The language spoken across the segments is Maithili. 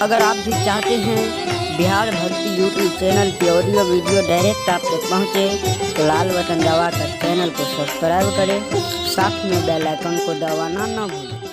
अगर आप भी चाहते हैं बिहार भक्ति यूट्यूब चैनल की ऑडियो वीडियो डायरेक्ट आप तक पहुंचे, तो लाल बटन दबाकर चैनल को सब्सक्राइब करें, साथ में बेल आइकन को दबाना न भूलें।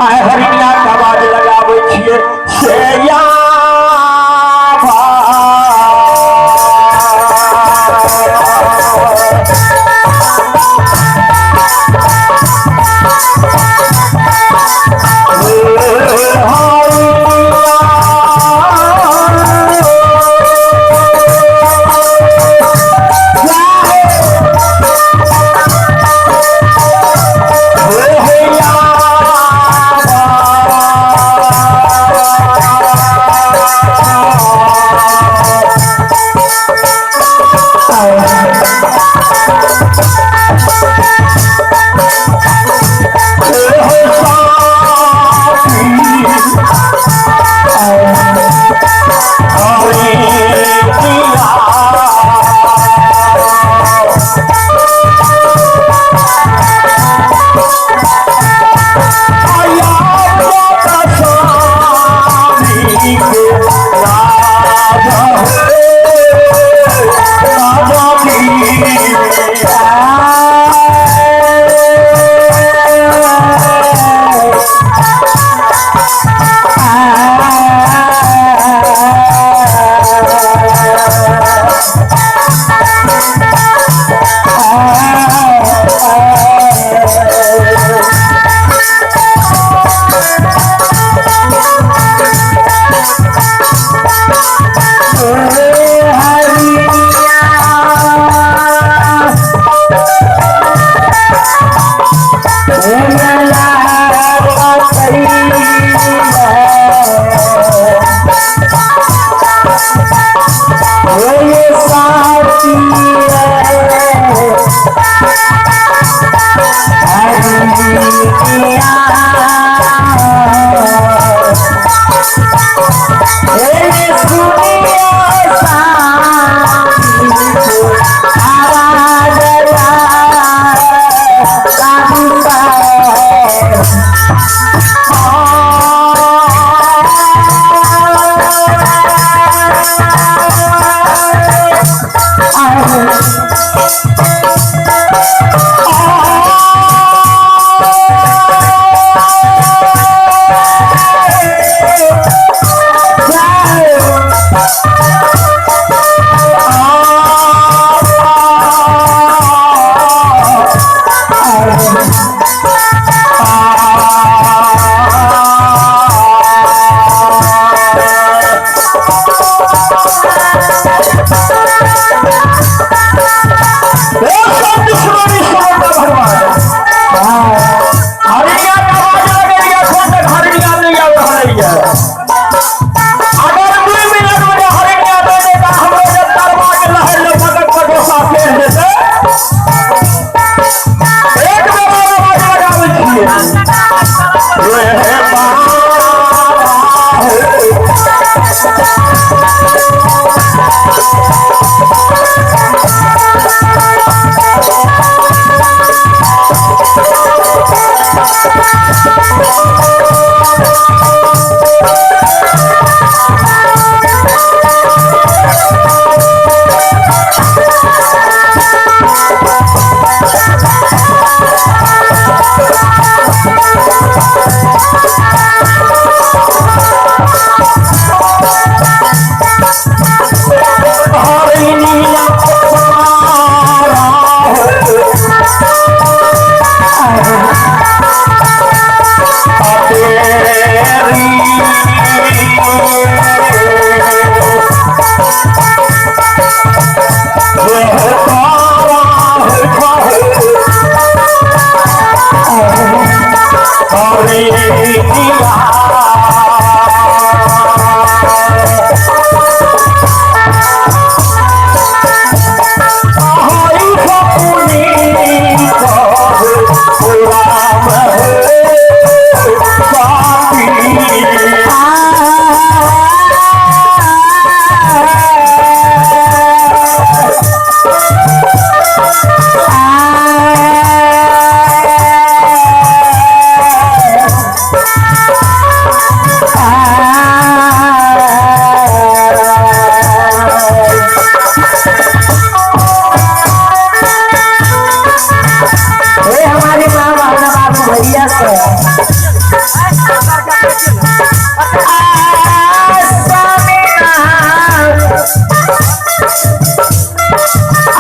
हरिया के आवाज लगाबै छियै से या Oh,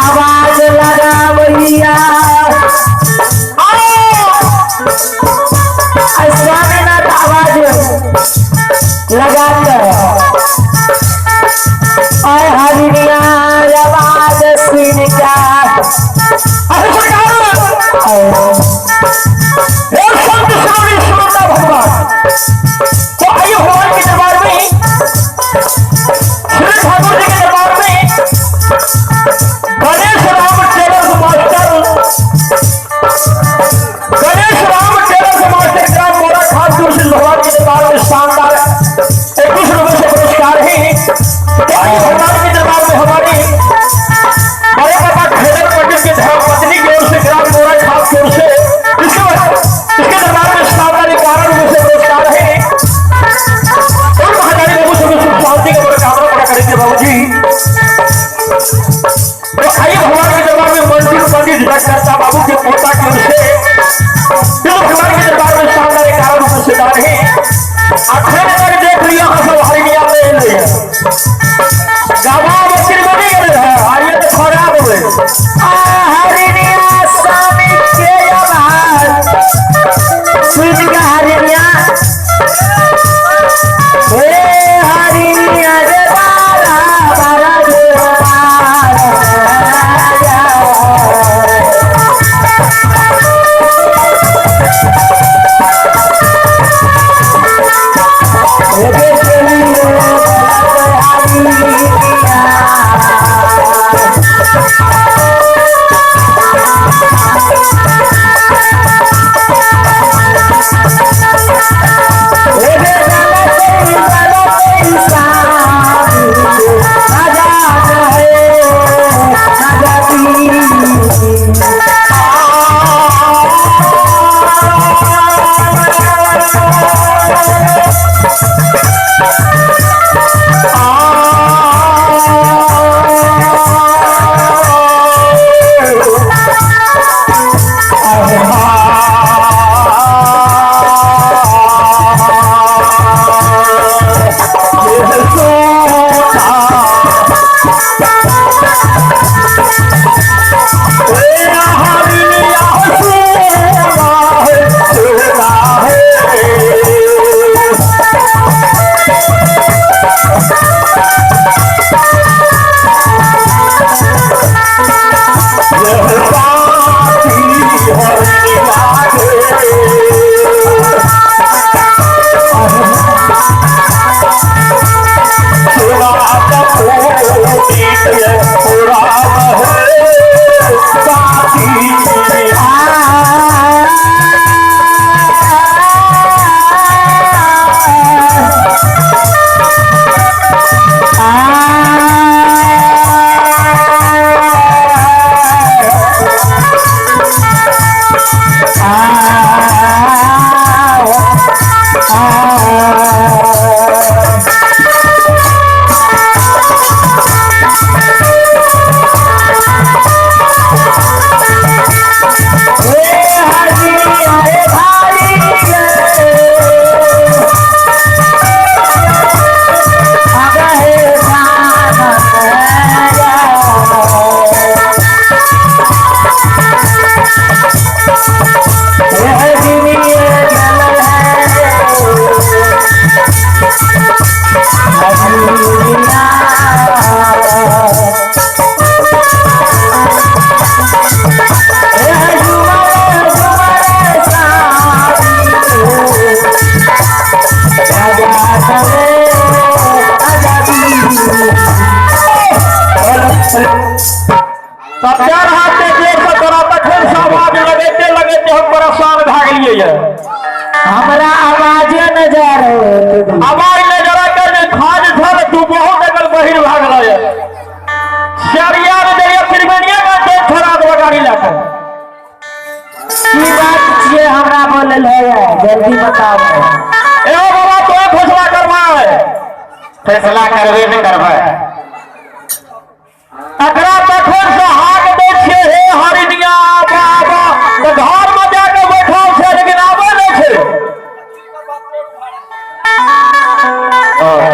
आवाज लगावैया स्वामीनाथ आवाज लगाकर आय हरिणिया आवाज सुन क्या। अरे सरकार संत स्वामी सुनता भगवान तो आइए भगवान के दरबार में, श्री ठाकुर जी के दरबार में Ganesh Ram tailors master, Ganesh Ram tailors master ग्राम मोरा खास से भगवान के दरबार में शानदार 21 रुपए से पुरस्कार है। तो आइए भगवान के दरबार में हमारे बड़े बाबा खेदर पंडित के धर्मपत्नी की ओर से ग्राम मोरा खास की ओर से इसके दरबार में शानदार 11 रुपए से पुरस्कार है। और महारानी बाबू सब सुख शांति का कामना बड़ा करेंगे बाबू जी। तो आइए भगवान के दरबार में मंदिर पंडित करता बाबू के पोता की ओर से भगवान के दरबार में शानदार 11 रुपए से दान है। अखन तक देख लिया सब हरिणिया में गावा बकरी बनी गए है, आइए तो खराब हो गए। हरिणिया स्वामी के आवाज सुन के हरिणिया हे हरिणिया रे बारा बारा रे बारा। हमरा आवाजे न जा रहे, आवाज न जरा कर खाज छल तू बहुत अगल बहिर भागल है। सरिया में जरिया त्रिवेणिया का दे छोड़ा दो गाड़ी लाकर। की बात छिए हमरा बोलल है, जल्दी बताओ। ए बाबा तो फैसला करवा है, फैसला करबे नहीं करबे। अकरा तखन से हाक दे छे हे हरिनिया बाबा तो घर में जाके बैठल छे लेकिन आबे नहीं छे।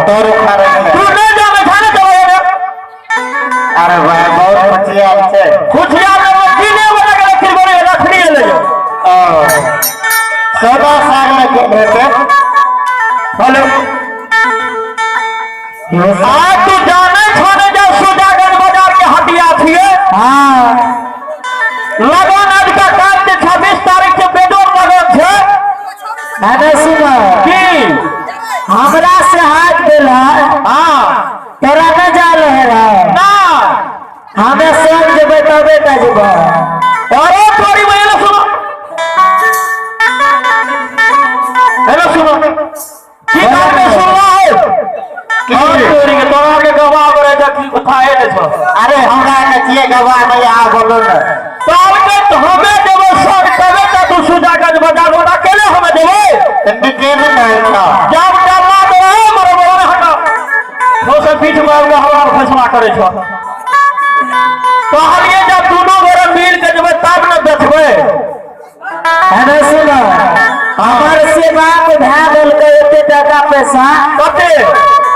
तोर उखाड़े तू नहीं जाने छाने चलो। अरे भाई बहुत खुशियां छे, खुशियां में किने बना के फिर बड़े रखनी ले ओ सदा सागर के भेटे। हेलो आज तू जाने छाने जा सुजागंज बाजार के हटिया छिए। हां लगन आज का काज के 26 तारीख के बेजोड़ लगन छे। अरे सुनो की हमरा से हाथ देला। हां तोरा न जाल है ना, हमें संग जेबै तबे ता जेबै। अरे तोरी बहिन सुनो, हेलो सुनो की काज के सुनला है की तोरी के तोरा के गवाह करे जा की उठाए ने छो। अरे हमरा के छिए गवाह नहीं आ बोलो न तब के हमें देबो संग तबे ता तू सुजागंज बाजार वाला केले हमें देबे के नहीं ना जब डरला तो रहे मरे मरे हटा तो से पीठ मार के हमार फैसला करे छो। कहलिए जब दोनों गोरे मिल के जेबै तब न देखबै। अरे सुनो हमर से बाप भए देलकै एते टाका पैसा कते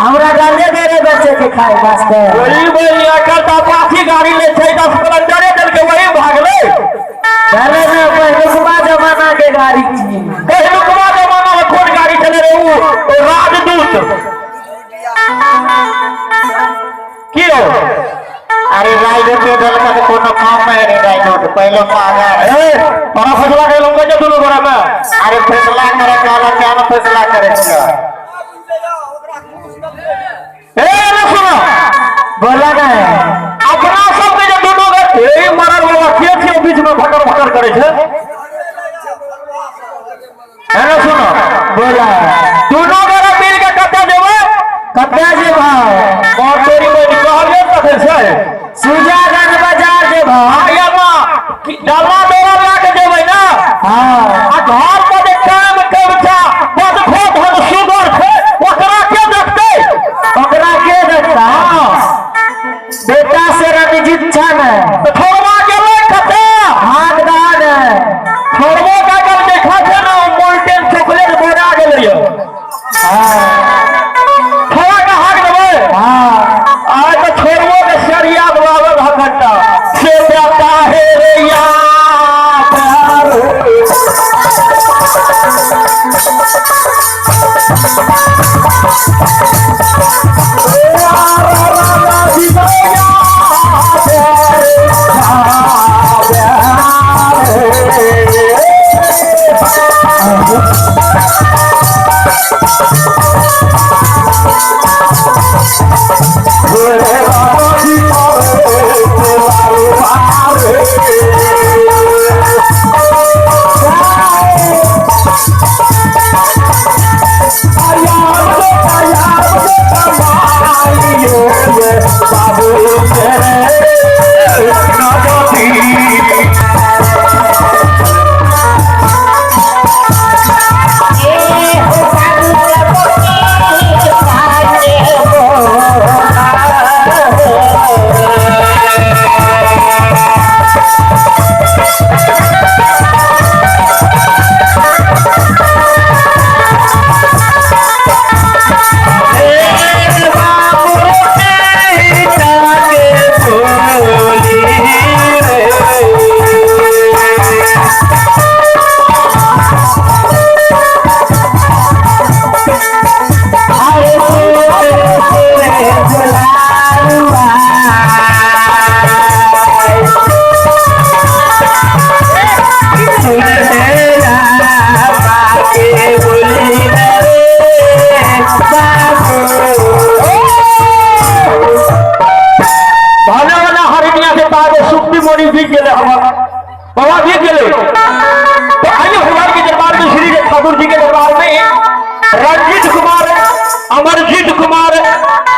हमरा गांजे दे बच्चे के खाए वास्ते। वही बोलिया कल तो पाथी गाड़ी ले छै 10 स्प्लेंडरे देलकै वही भागलै। चले न पहिलुकवा जमाना के गाड़ी छी, पहिलुकवा जमाना में कोन गाड़ी चले रे उ राजदूत की हो। अरे राजदूत के देलकै त कोनो काम नहीं रे राजदूत पहले महंगा ए तोरा फैसला करे लंगा जे दोनों गोरा में। अरे फैसला करे कहला क्या न फैसला करे छियो। ए ना सुनो बोला ना अपना सब के जे दोनों गोरे ए मरल बाबा के छियो बीच में भकर भकर करे छे। ए ना सुनो बोला दोनों गोरा मिल के कते देबै कते जेबै और तोरी बहिन कहलिए तखन से सुजागंज बाजार जेबै। आया ना डल्ला डोरा लए के जेबै ना। हां आ घर पर जे काम कब छा बस खोद हम तो आइए भगवान के दरबार में, श्री ठाकुर जी के दरबार में रंजीत कुमार, अमरजीत कुमार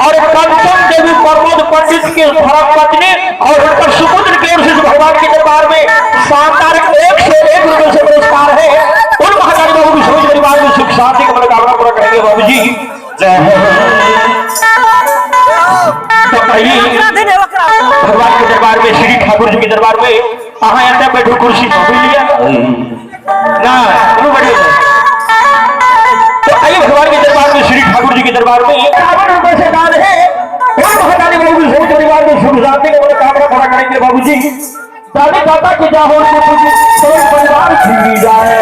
और कंचन देवी प्रमोद पंडित के धर्म पत्नी और उनका सुपुत्र की ओर से भगवान के दरबार में शानदार 101 रुपए से पुरस्कार है। उन महाराज बाबू की सोच परिवार में सुख शांति की मनोकामना पूरा करेंगे बाबू जी। जय हो। तो भगवान के दरबार में, श्री ठाकुर जी के दरबार में अहाँ एतऽ बैठू कुर्सी पर, बुझलियै ना, कोनो बढ़िया। तो आइए भगवान के दरबार में, श्री ठाकुर जी के दरबार में 51 रुपए से दान है। और महादानी बाबू सोच परिवार में सुख शांति की मनोकामना पूरा करेंगे बाबू जी। दादी दादा के जाहो परिवार जी जाए।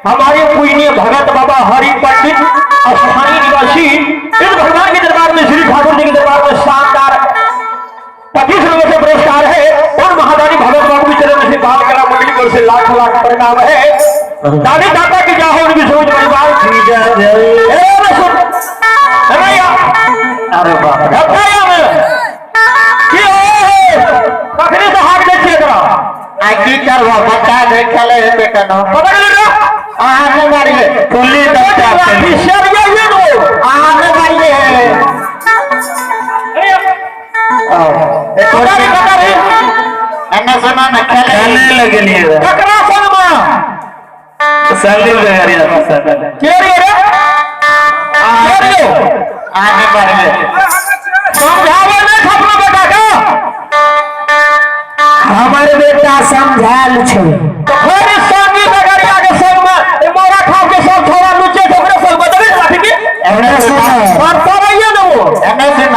हमारे पूजनीय भगत बाबा हरि पंडित स्थानीय निवासी इस भगवान के दरबार में, श्री ठाकुर जी के दरबार में शानदार 25 रुपए से पुरस्कार है। और महादानी भगत बाबू के चरण से बाल कला मंडली की ओर से लाख लाख प्रणाम है। दादी दादा की जाहो उनकी सोच परिवार की जय। अरे बाप कखनी से हाथ दै छियै एकरा आ की करबो बच्चा दे खेले हेतै केना पता गेलै रे। अहाँ नहि मारियै पुलिस बच्चा अहाँ नहि मारियै। एन्ने सुना ने खेले लए गेलियै रहे। ककरा संगमे? संदीप गगरिया के संग। के रे रे? के रे? आगे बढ़ले। समझाबै नहि छै अपना बेटा के? हमर बेटा समझायल छै। तऽ फेर ई संगी गगरिया के संगमे ई मोरा खाप के सब छोरा लुच्चे छै, ओकरे संगमे देबै ने लाठी की? एने सुन। बरसाबैये ने ओ। एने सुन।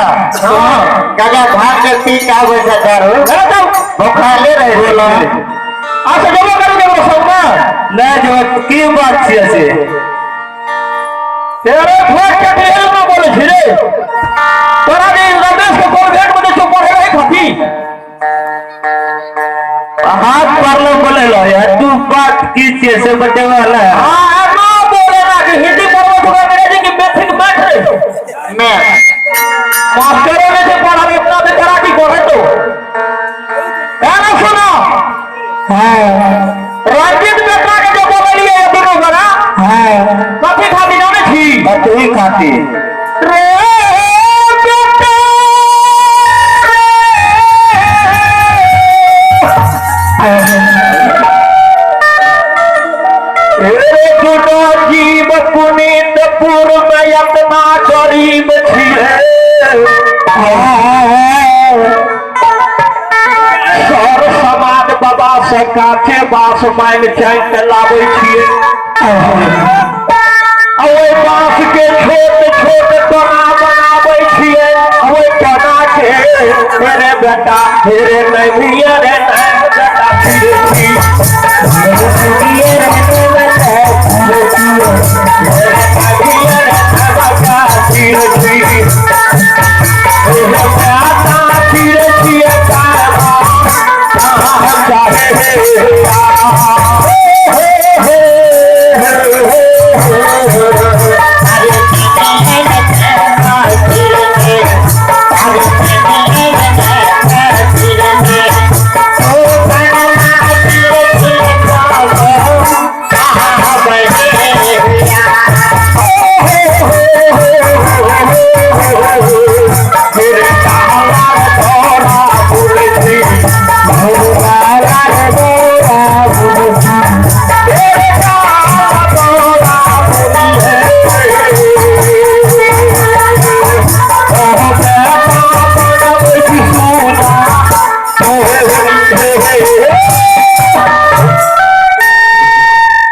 काका भाग के पी के आबै छै दारू। अरे तब भुखाले रहे छै। अच्छा जेबो करू केकरो संगमे? नहि जेबै, की बात छियै से? तेरे ठोक के ढेर में बोले छी रे। तोरा जे रमेश के कॉन्वेंट में जे छौ पढ़े रही खाती। हाथ पड़लो बोले लो यार, तू बात की छियै से बतेबो ला। हाँ, ना बोले ना कि हिंदी पढ़बो तो अंग्रेजी की मैथिक मैथ रे। मैं मास्टरों ने जे पढ़ा इतना बेचारा की पढ़े तो। है ना सुनो? हाँ। रंजीत बेटा के जो बोललिए ये दोनों बड़ा। हाँ। कथी खाती जाने छी? कथी खाती? रे बेटा रे, रे दुनो जीव पुनीत पूर्व में अपना गरीब छिए। सर समाज बाबा से काठे बांस मांगि चाहि के लाबै छिए। आ ओहि बांस के छोट छोट तना बनाबै छिए। आ ओहि तना के रे बेटा रे नहीं रे नहीं बेटा छिए।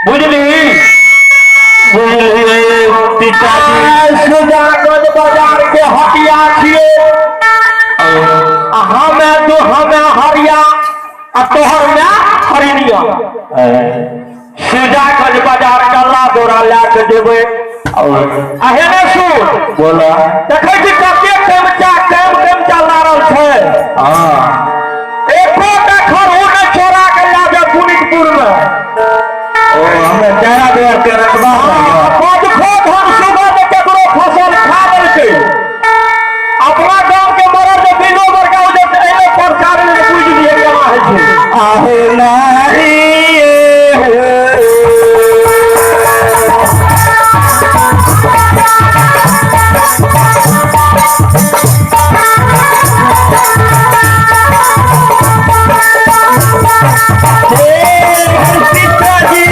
बुझली? बुझलियै पिताजी। सुजागंज बाजार के हटिया छिए। आ हमे तो हमे हरिया आ तोहर में हरिनिया। सुजागंज बाजार कल्ला दौरा लए के जेबै। आ हेने सुन। बोला। देखै छी कते टेमचा टेम टेमचा लारल छै। हाँ। एको टा खरहु नहि चोरा के लए जाय पुनितपुर में। ओ हमरा चारा दुआर के रकबा। बजखो धन सुबह में ककरो फसल खा लेलकै। अपना गांव के मरद जे बिनो बड़का हो जेतै एने प्रचार में बुझि लियै केना होइ छै। आहो नारी। पिताजी।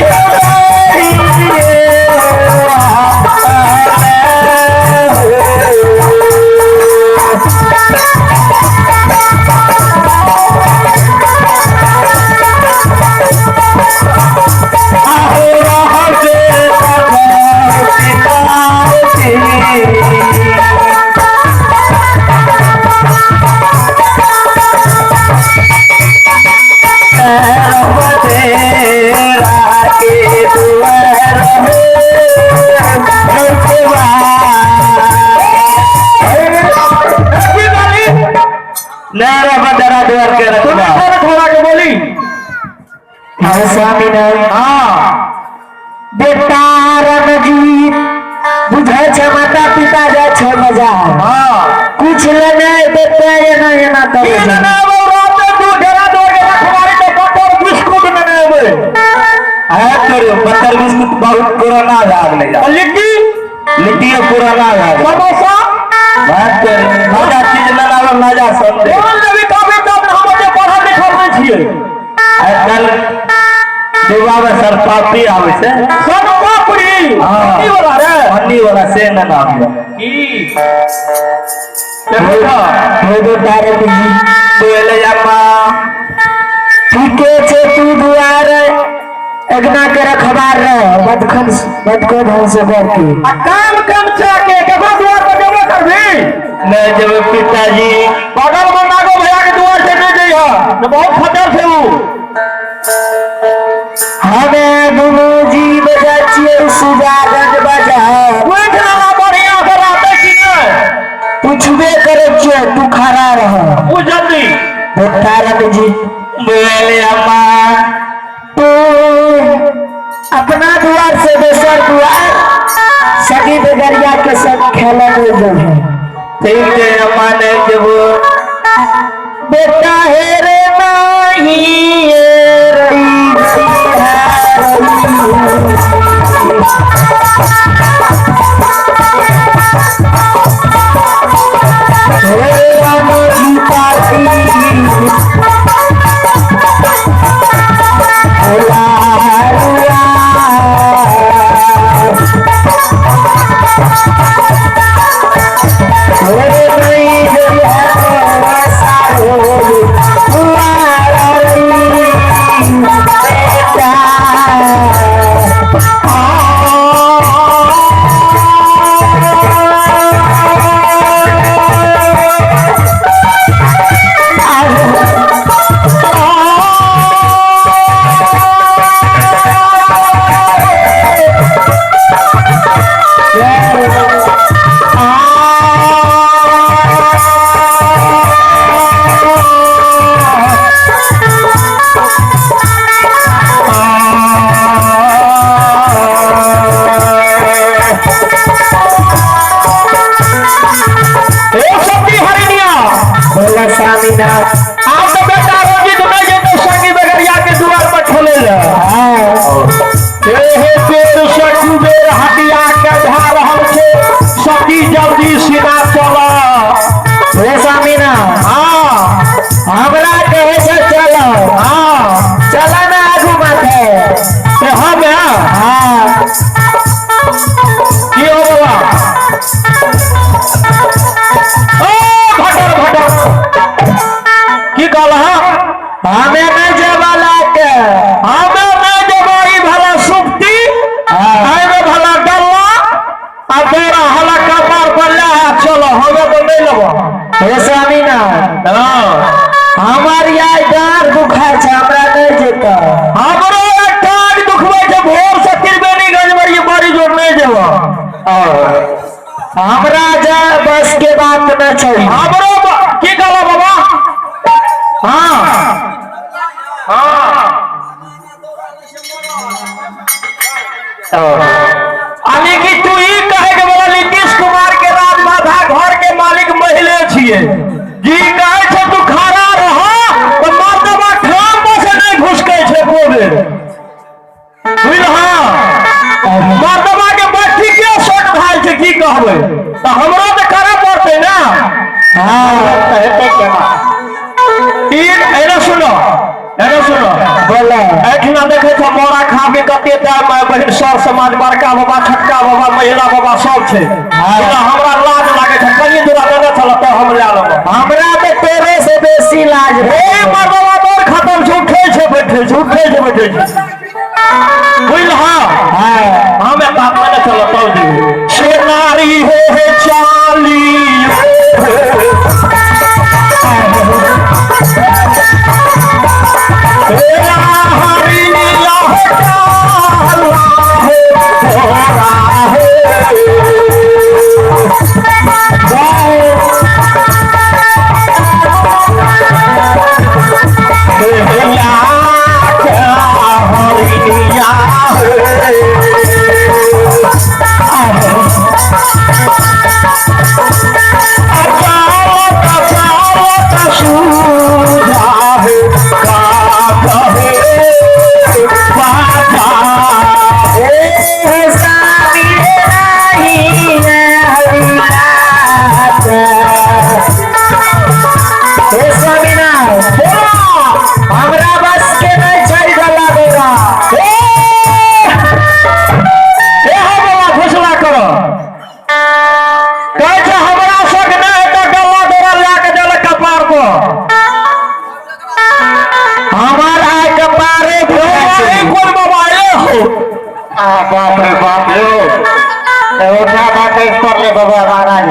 स्वामी हाँ। बेटा रणजीत बुझै छै माता पिता जाइ छै मजा। हाँ। कुछ लेने देते एना एना करै की छै। लेने एबै? राते दू ढेरा दौड़ के रखवारी तो बटर बिस्कुट लेने एबै। है तोरे बटर बिस्कुट बहुत पुराना भए गेलै। आ लिट्टी? लिट्टियो पुराना भए गेलै। समोसा? बात तोरे नया चीज लेना नया संदेश। बोल देबी कभी तब हम जे पढ़ल लिखल नहि छियै। आजकल डिब्बा में सरपापड़ी आवे छै। सोनपापड़ी? हाँ। की वाला रे? पन्नी वाला से न नाम है। की देखो तो। दो तारक जी। बोले अम्मा। ठीके छे, तू दुआर अगना के रखबार रह, बदखन बदको धन से करके। आ काम कम छै के केकरो दुआर पर जेबो करबी? नहीं जेबै पिताजी। बगल में नागो भैया के दुआर से नहीं जइह, तो बहुत खतर छै ऊ। हमें दुनू जीव जाइ छियै सुजागंज बाजार। पूछ लेला बढ़िया से रहतै कि नहि? पूछबे करै छियै, तू खड़ा रह। पूछ जल्दी। तारक जी। बोले अम्मा। तू अपना दुआर से दोसर दुआर सगी बेगरिया के संग खेले नहीं जइहे। ठीक छै अम्मा, नहीं जेबो। बेटा हे रे नाही रही। हे राम जी पाती आप तो बेटा रोजी तो नहीं जेतौ संगी बगरिया के दुआर पर ठोले ले। हे पेड़ से कुबेर हटिया के भा रहल छै, सती जल्दी सीना चल। हे स्वामीना। हाँ। हमरा कहे छै चलो। हाँ। चला ना आगू माथे। ते हम है। हाँ। की हो बाबा? ओ भटर भटर की कहल? हमें नहीं जेबा लाके। हमें नहीं जेबा, ई भला सुप्ती एहिमे भला डल्ला आ बोरा हला कपार पर ले आ चलो, हमें तो नहीं लेबो। हे स्वामीना। हाँ। हमार यार डाँर दुखाय छै, हमरा नहीं जेतौ। हमरो टाँग दुखबै छै, भोर से त्रिवेणीगंज में ये बड़ी जोर नहीं जेबो। हमरा जा बस के बात न छै। हमरो की कहल बाबा? हाँ हाँ। यानी कि तू ई कहे के बोला नीतीश कुमार के राजमाता घर के मालिक महिले छियै जी कहे छै तू खड़ा रह तो मर्दबा ठाम पर से नहीं घुसकै छै एको बेर, बुझलह? मर्दबा के बैठी के शॉट भाई छै, की कहबै? तऽ हमरो तऽ करऽ पड़तै ना। हाँ। तऽ हेतै केना? ई एने सुनो, एने सुनो। बोले। एहिठिना देखै छौ मोरा खा के कते बहिन सर समाज बड़का बाबा छोटका बाबा महिला बाबा सब छै। हमरा लाज लागै छै, कनि दूरा देने छल तऽ हम लए लेबो। हमरा तऽ तेरे से बेसी लाज हे मर्दबा बड़ खतम छै, उठै छै बैठै छै, उठै छै बैठै छै, बुझलह? हाँ। हमे बाप मने चल तब जेबै। से नारी हे हे चाली आ बाप रे बाप यो उठा बात पर ले बाबा महाराज।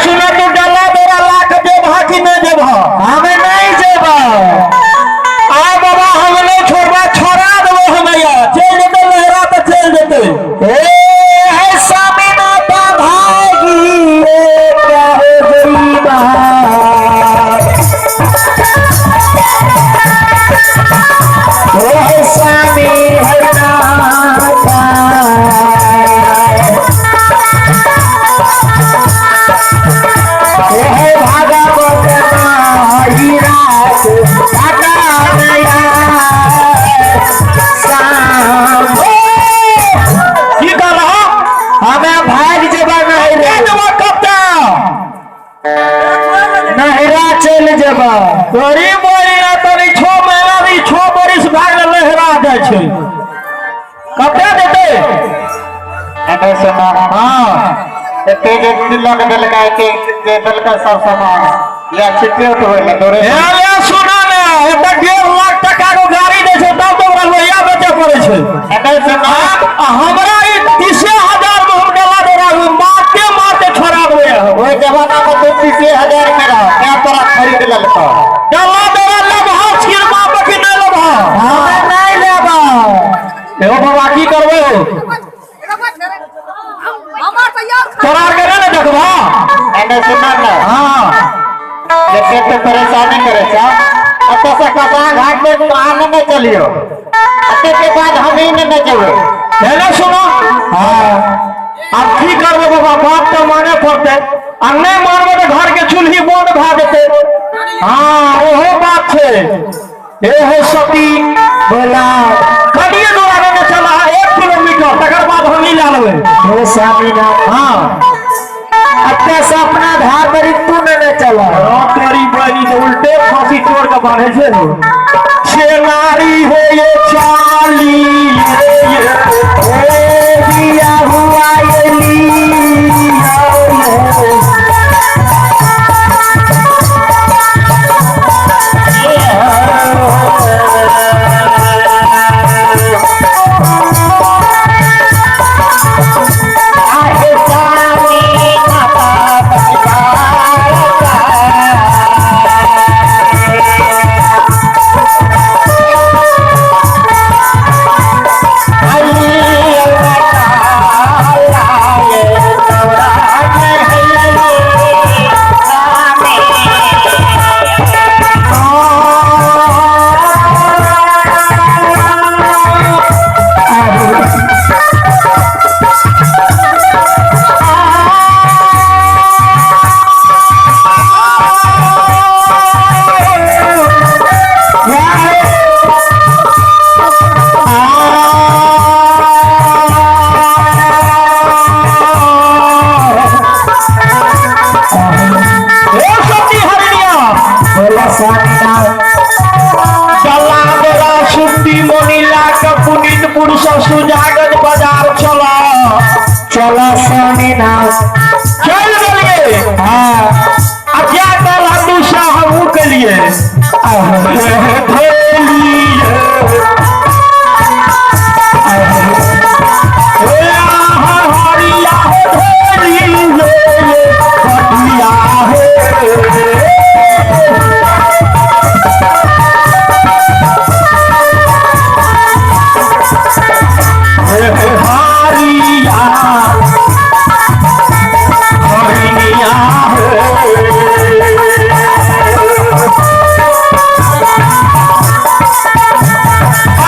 सुना तू डला तोरा लाख देबह कि नहीं देबह? हमें नहीं जेबा। आ बाबा हम नहीं छोड़बा, छोड़ा देबो हम यार। चल जेते लहरा तो चल जेते। ए है स्वामी माता भागी क्या हो गई बात। ओ है स्वामी हरनाथा तोरी महीना तनी 6 महीना भी 6 बरिस भाग लहरा जाइ छै। कते देते? एने सुना। हां एते जे तिलक देलका के जे देलका सब सामान या छिटियो तो होइले तोरे। ए सुना ने एते 1.5 लाख टका को गाड़ी दै छै तब तो ओकरा लोहिया बेचे पड़ै छै। एने सुना हमरा ई 30,000 में हम डला डोरा मारते मारते छोड़ा देबै। ओइ जमाना में तो 30,000 में रह क्या तोरा खरीद लेलको? डला डोरा लेबह छिरमा पर कि नहीं लेबह? हमें नहीं लेबह। एहो बाबा की करबै हो? तोरा के नहीं देखबह? एने सुना ने। हां जते तो परेशानी करे छ अतः से कसा घाट में आने नहीं चलियो। अते के बाद हम ही नहीं जेबै। एने सुनो। हां अब की करबै बाबा? बाप तो माने पड़ते आ नहीं मानबै तो घर के चूल्ही बंद भए जेतै। हां ओहो बात छै। ए हो सती बोला कनिए दूर आगे चला 1 किलोमीटर तकर बाद हम नहीं ला लेबै। हे स्वामी ना। हां अत्ते से अपना धार पर तू नहीं चला। तोरी बनी तो उल्टे फांसी तोड़ के बांधे छै। छे नारी हो ये चाली ये दिया हुआ ये लिया सुजागत बाजार चला चला स्वामी ना चल गेलिए। हां आ क्या कल दूसरा हमहू के लिए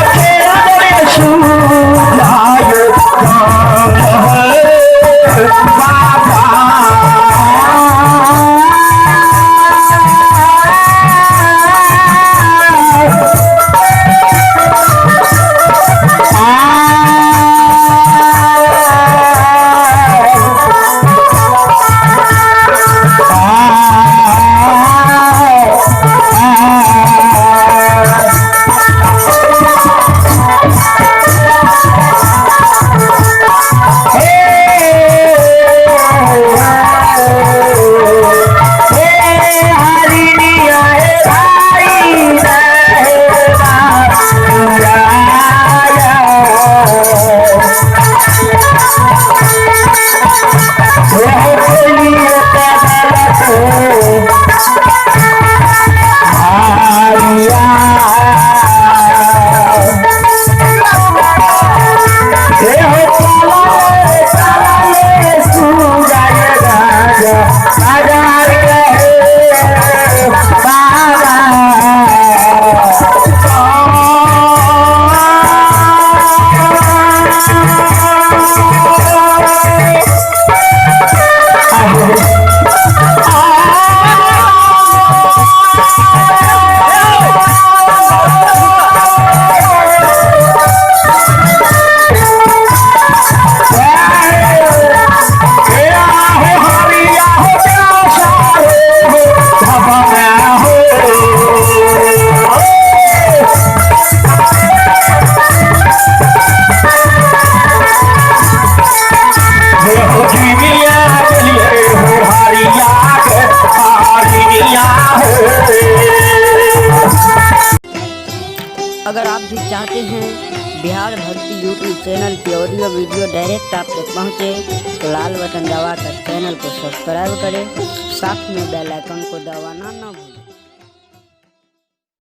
अकेला चाहते हैं बिहार भक्ति यूट्यूब चैनल की ऑडियो वीडियो डायरेक्ट आप तक पहुंचे, तो लाल बटन दबाकर चैनल को सब्सक्राइब करें, साथ में बेल आइकन को दबाना न भूलें।